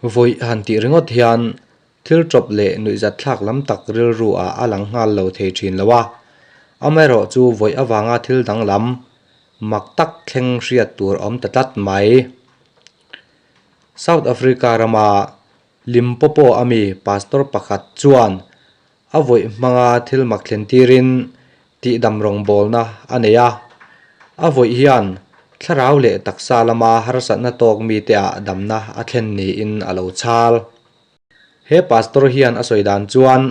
Vawi han tih ringawt hian thil tawp leh nuihzatthlak lam tak rilru ah a lang nghal lo thei thin lo a, amaherawh chu vawi avanga thil danglam mak tak thleng hriat tur awm ta tlat mai. South Africa rama Limpopo ami pastor pakhat chuan a vawi hmanga thil mak thlen tirin tihdam rawngbawlna a nei a. A vawi hian thlarau leh taksa lama harsatna tawk mite ah damna a thlen niin a lo chhal. He pastor hian a sawi dan chuan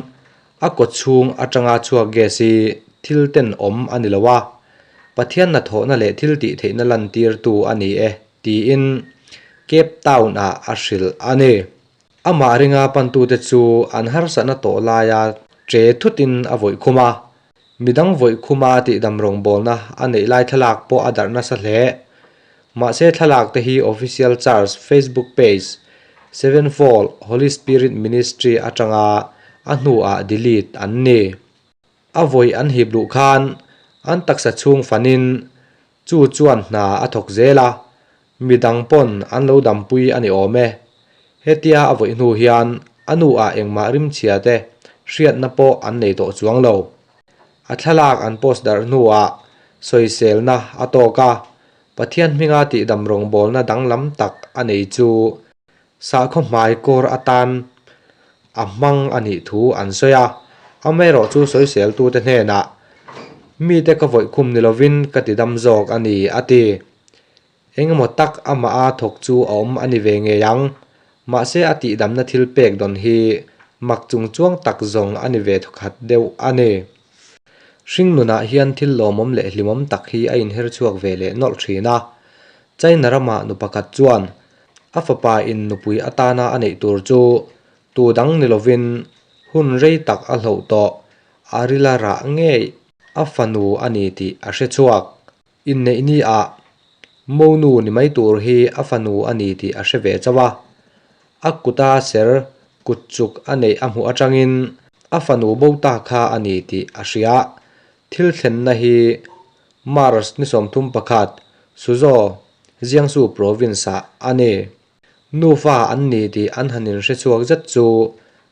a kaw chhung atanga chhuak gas hi thil tenawm a ni lo a, Pathian hnathawhna leh thil tih theihna lantirtu a ni e tiin Cape Town ah a hrilh a ni. Amah ringa pantute chu an harsatna tawh laia che thutin a vawih khum a, midang vawih khuma tihdam rawngbawlna a neih lai thlalak pawh a darh nasa hle. Mahse thlalak te hi Official Church Facebook page Sevenfold Holy Spirit Ministry atanga a hnuah delete an ni. A vawih an hip luh khan an taksa chhung fanin chu chuan hna a thawk zel a, midang pawn an lo dampui a ni awm e. Hetia a vawih hnu hian a nu ah engmah rimchhia te hriatna pawh an nei tawh chuang lo. A thlalak an post darh hnuah sawiselna a tawk a, Pathian hminga tihdam rawngbawlna danglam tak a nei chu Sakhaw hmai kawr atan a hmang a nih thu an sawi a, amaherawh chu sawiseltute hnenah, Mite ka vawih khum ni lovin ka ti dam zawk a ni, a ti. Engemaw tak amah a thawk chu a awm a ni ve ngei ang, mahse a tihdamna thil pek dawn hi mak chung chuang tak zawng a ni ve thawkhat deuh a ni. Hringnunah hian thil lawmawm leh hlimawm tak hi a inher chhuak ve leh nawlh thin a, China ramah nu pakhat chuan A fapa in nupui atana a neih tur chu tu dang ni lovin hun rei tak a hloh tawh, a rila rah ngei a fanu a ni tih a hre chhuak. Inneih ni ah monu ni mai tur hi a fanu a ni tih a hre ve chauh a, a kuta ser kut chuk a neih a hmuh atangin a fanu bo ta kha a ni tih a hria. Thil thlenna hi March ni 31, Suzhou, Jiangsu province-ah a ni. Nufa an ni tih an han inhre chhuak zet chu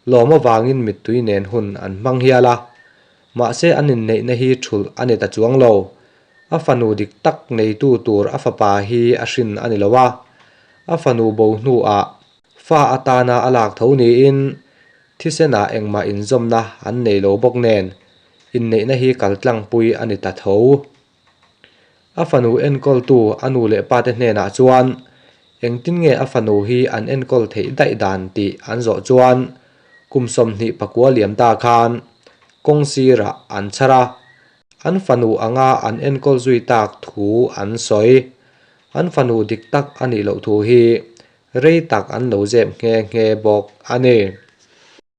lawm avangin mittui nen hun an hmang hial a. Mahse an inneihna hi thulh a ni ta chuang lo. A fanu dik tak neitu tur a fapa hi a hrin a ni lo a. A fanu bo hnuah fa atana a lak tho niin thisenah engmah inzawmna an nei lo bawk nen inneihna hi kaltlangpui a ni ta tho. A fanu enkawltu a nu leh pate hnenah chuan engtin nge a fanu hi an enkawl theih daih dan tih an zawh chuan kum 24 liam ta khan kawng sirah an chhar a, an fanu anga an enkawl zui tak thu an sawi. An fanu dik tak a nih loh thu hi rei tak an lo zep nghe nghe bawk a ni.